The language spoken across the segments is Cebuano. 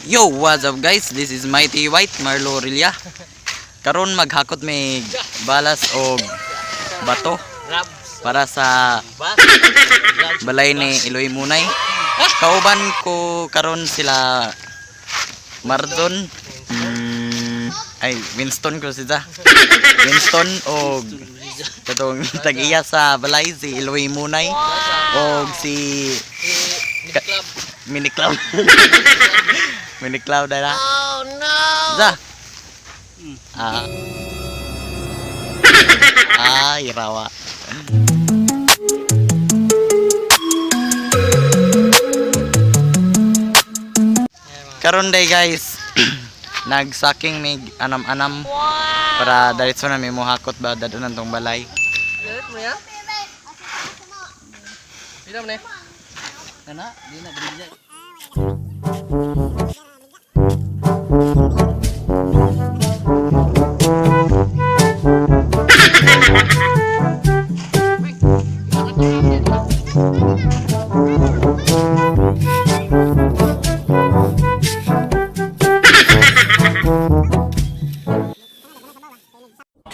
Yo, what's up guys? This is Mighty White Marlo Aurelia. Karon maghakot may balas og bato para sa balay ni Eloy Munay. Kauban ko karon sila Marzon, ay Winston ko sila. Winston og katong tag-iya sa balay si Eloy Munay og si Mini Cloud. Mini Cloud na. Oh no. Za. Ah. Ay, rawa. Karon day guys, nagsaking mig anam-anam para diretso na mi mohakot ba dadon tong balay. Galit mo ya? Pila mo na? Kana, di na diri.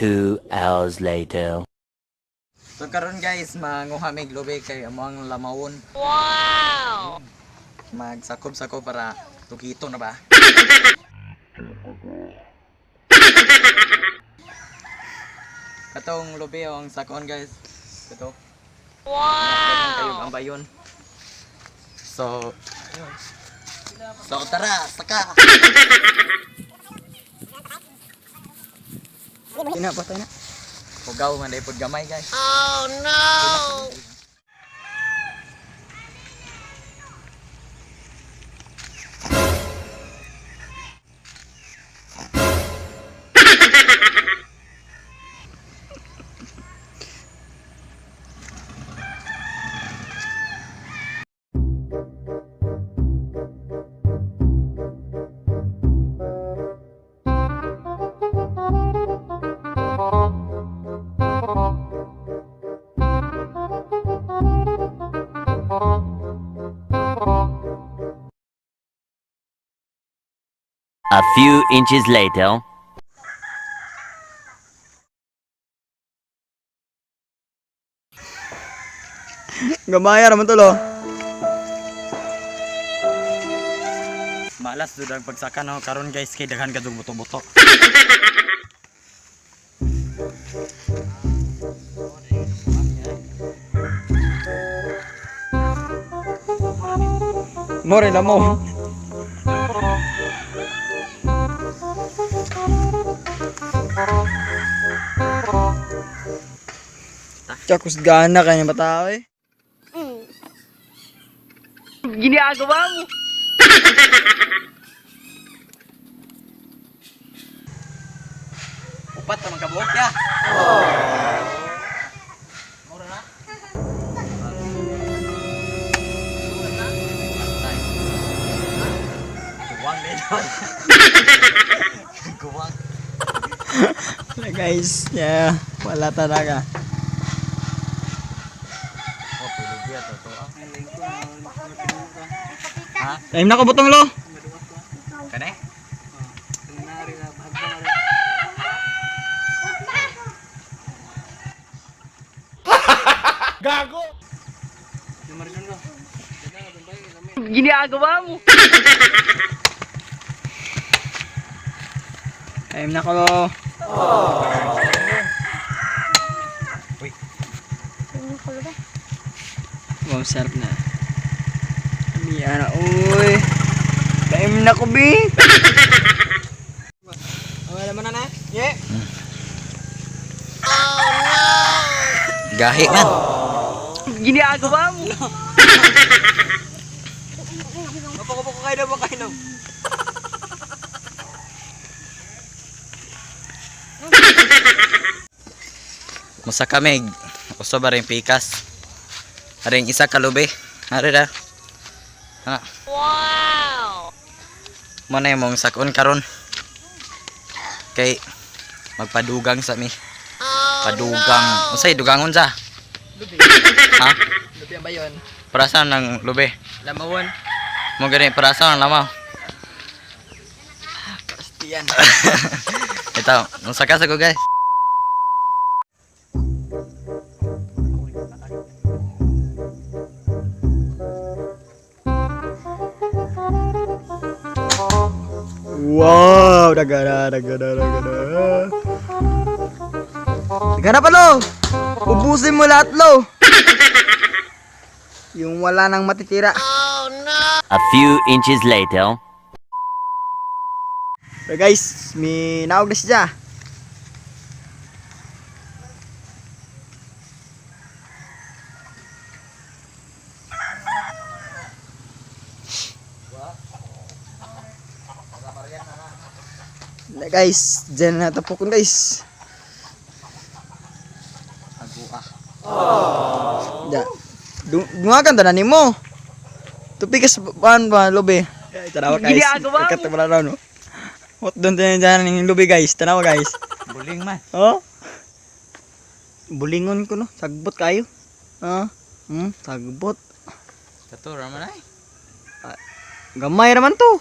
2 hours later. So karon guys, manguha mig lubi kay amo ang lamawon. Wow. Magsakob-sakob para tukito na ba? Katong lubi ang sakon guys. Ito. Wow. Kayo ang bayon. So tara, saka. Ina patay na. Pugaw man dai pud gamay guys. A few inches later. Gamaya raman to lo. Malas jud ang pagsaka no karon guys kay daghan kadtong buto-buto. More lamo. Tsakus gana kanya batao eh. Upat ra man kabuok ya. Guwang medyo. Guwang. Wala, guys, yeah, wala talaga. Oh, pulog ya to ah. Ayun na ko butong lo. Kane? Ayun na ko lo. Uy. Wow, sarap na. Miya na, uy. Taim na ko, bi. Okay naman na na. Yeah. Gahi man. Mapako-pako kayo na ba kayo na? Musa kami uso ba rin pikas. Aring isa ka lubi. Ari ra. Ha. Wow. Mo na imong sakon karon. Kay magpadugang sa mi. Padugang. Unsay dugangon sa? Lubi. Ha? Lubi ang bayon. Para sa ng lubi. Lamawon. Mo gani para sa ng lamaw. Yan. Ito, musaka sa ko guys. Wow, dagara, dagara, dagara. Dagara pa lo. Ubusin mo lahat lo. Yung wala nang matitira. A few inches later. So guys, may naog na siya. Na guys, dyan na natapokon guys. Agua. Da. Dungagan tanan nimo. Tupikas ban ba lobe. Tanawa guys. Ikat wala raw no. What doon tayo dyan ng lobe guys. Tanawa guys. Buling man. Oh. Bulingon ko no. Sagbot kayo. Ah. Sagbot. Kato raman ay. Gamay raman to.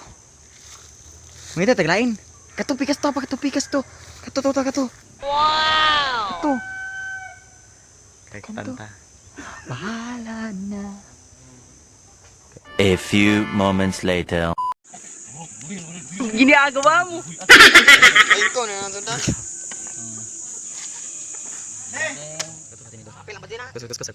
May taglain. Kato pikas to, kato pikas to. Kato to, to, kato. Wow. Kato. Kay Kanto. kanta. Bahala na. A few moments later. Ginagawa mo. Ayun ko na nandun na. Kus kus kus.